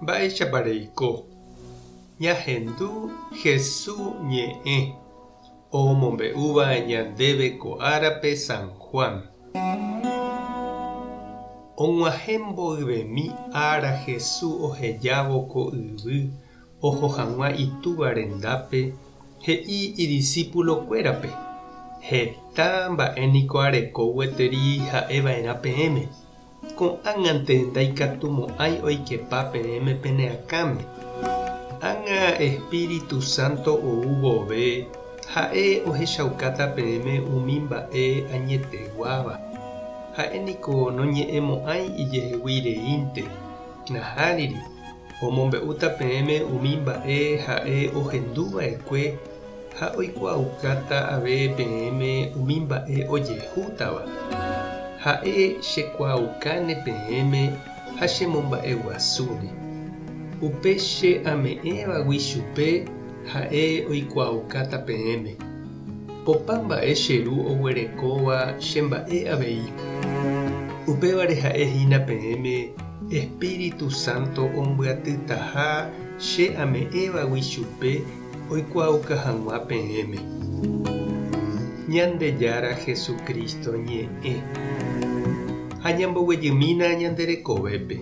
Mba'éichapa reiko? Ñahendu Hesu ñe'ẽ omombe'úva ñandéve ko árape San Juan. Og̃uahẽ mboyvemi ára Hesu ohejávo ko yvy oho hag̃ua Itúva rendápe, he'i idisípulokuérape, Heta mba'e niko areko gueteri ha'e va'erã peẽme. Ko'ág̃ante ndaikatumo'ãi oikepa peẽme pene akãme. Ág̃a Espíritu Santo ou vove, ha'e ohechaukáta peẽme umi mba'e añeteguáva. Ha'e niko noñe'ẽmo'ãi ijehegui reínte, nahániri, omombe'úta peẽme umi mba'e ha'e ohendu va'ekue ha oikuaaukáta ave peẽme umi mba'e ojehútava. Ha'e chekuaaukáne peẽme ha chemomba'eguasúne. Upe che ame'ẽvagui chupe ha'e oikuaaukáta peẽme. Opa mba'e che Ru oguerekóva che mba'e avei. Upévare ha'e hína peẽme Espíritu Santo ombyatytaha che ame'ẽvagui chupe oikuaauka hag̃ua peẽme. Ñandejára Jesucristo ñe'ẽ. Ha ñamboguejymína ñande rekovépe.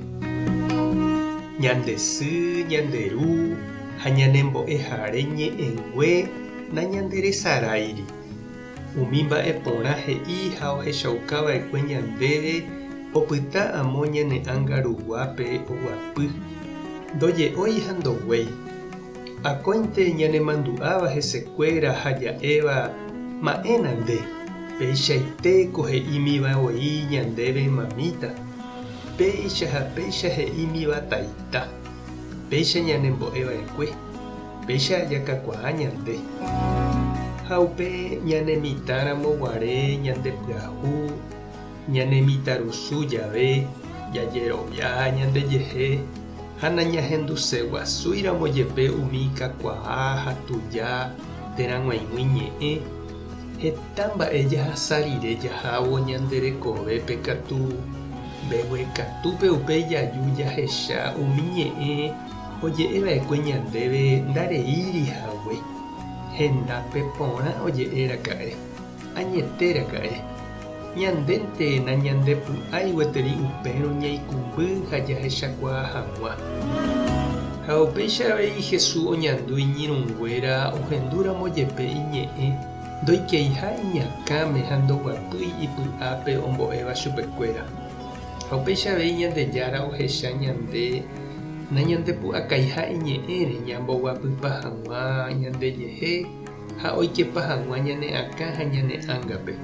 Ñande sy, ñande ru ha ñane mbo'ehare ñe'ẽngue nañanderesaráiri. Umi mba'e porã he'i ha ohechauka va'ekue ñandéve opyta amo ñane ánga ruguápe oguapy. Ndoje'ói ha ndoguéi. Akóinte ñanemandu'áva hesekuéra ha ja'éva, Ma'ẽna nde, peichaite ko he'ímiva voi ñandéve mamíta, péicha ha péicha he'ímiva taita, péicha ñanembo'e va'ekue, péicha jakakuaa ñande. Ha upe ñane mitãramo guare ñande pyahu, Ñane mitãrusu jave jajerovia ñandejehe ha nañahenduseguasúiramo jepe umi kakuaa ha tuja térã g̃uaig̃ui ñe'ẽ, heta mba'e jahasa rire jahávo ñande rekovépe katu mbeguekatúpe upéi jaju jahecha umi ñe'ẽ oje'eva'ekue ñandéve ndareíri hague, hendápe porã oje'eraka'e. Añete raka'e, ñandénte nañandepy'ái gueteri upérõ ñaikũmby ha jahechakuaa hag̃ua. Ha upéicha avei Jesús oñandu iñirũnguéra ohendúramo jepe iñe'ẽ ndoikeiha iñakãme ha ndoguapýi ipy'ápe ombo'éva chupekuéra. Ha upéicha avei Ñandejára ohecha ñande nañandepu'akaiha iñe'ẽre ñamboguapypa hag̃ua ñandejehe ha oikepa hag̃ua ñane akã ha ñane ángape.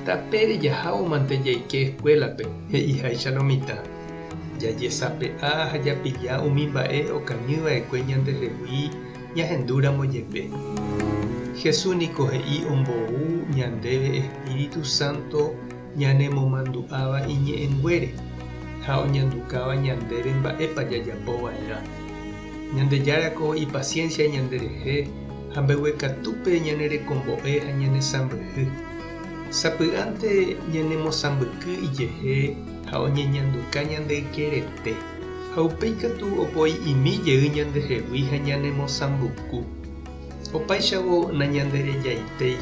Tapére jahávo mante jaike eskuélape, he'iháicha lo mitã. Jajesape'a ha japilla umi mba'e okañyva'ekue ñandehegui ñahendúramo jepe. Jesús niko he'i ombou ñandéve Espíritu Santo ñanemomandu'áva iñe'ẽnguére ha oñandukáva ñandéve mba'épa jajapova'erã. Ñandejára ko ipasiénsia ñanderehe ha mbeguekatúpe ñanerekombo'e ha ñanesãmbyhy. Sapy'ánte ñanemosãmbyky ijehe ha oñeñanduka ñande ykerete, ha upéi katu opoi'imi jey ñandehegui ha ñanemosãmbuku. Opáichavo nañanderejaitéi,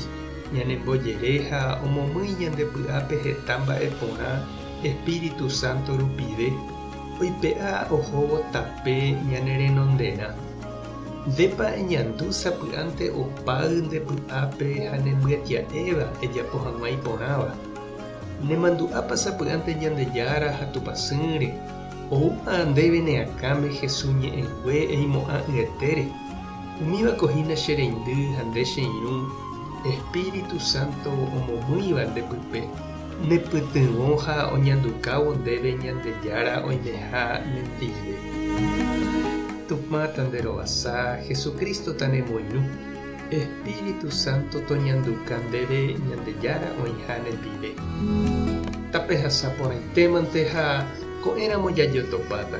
ñanembojere ha omomýi ñande py'ápe heta mba'e porã Espíritu Santo rupive. Oipe'a ohóvo tape ñane renonderã. Ndépa eñandu sapy'ánte opáy nde py'ápe ha nembyetia'éva ejapo hag̃ua iporãva? Nemandu'ápa sapy'ánte Ñandejára ha Tupãsýre, oúma ndéve ne akãme Jesús ñe'ẽngue eimo'ã'ỹetére? Umívako hína che reindy ha nde che irũ, Espíritu Santo omomýiva nde pype. Nepytyvõ ha oñandukávo ndéve Ñandejára oimeha nendive. Tupã tanderovasa, Jesucristo tanemoirũ, Espíritu Santo toñanduka ndéve Ñandejára oĩha nendive. Tapehasa porãitémante ha ko'ẽramo jajotopáta.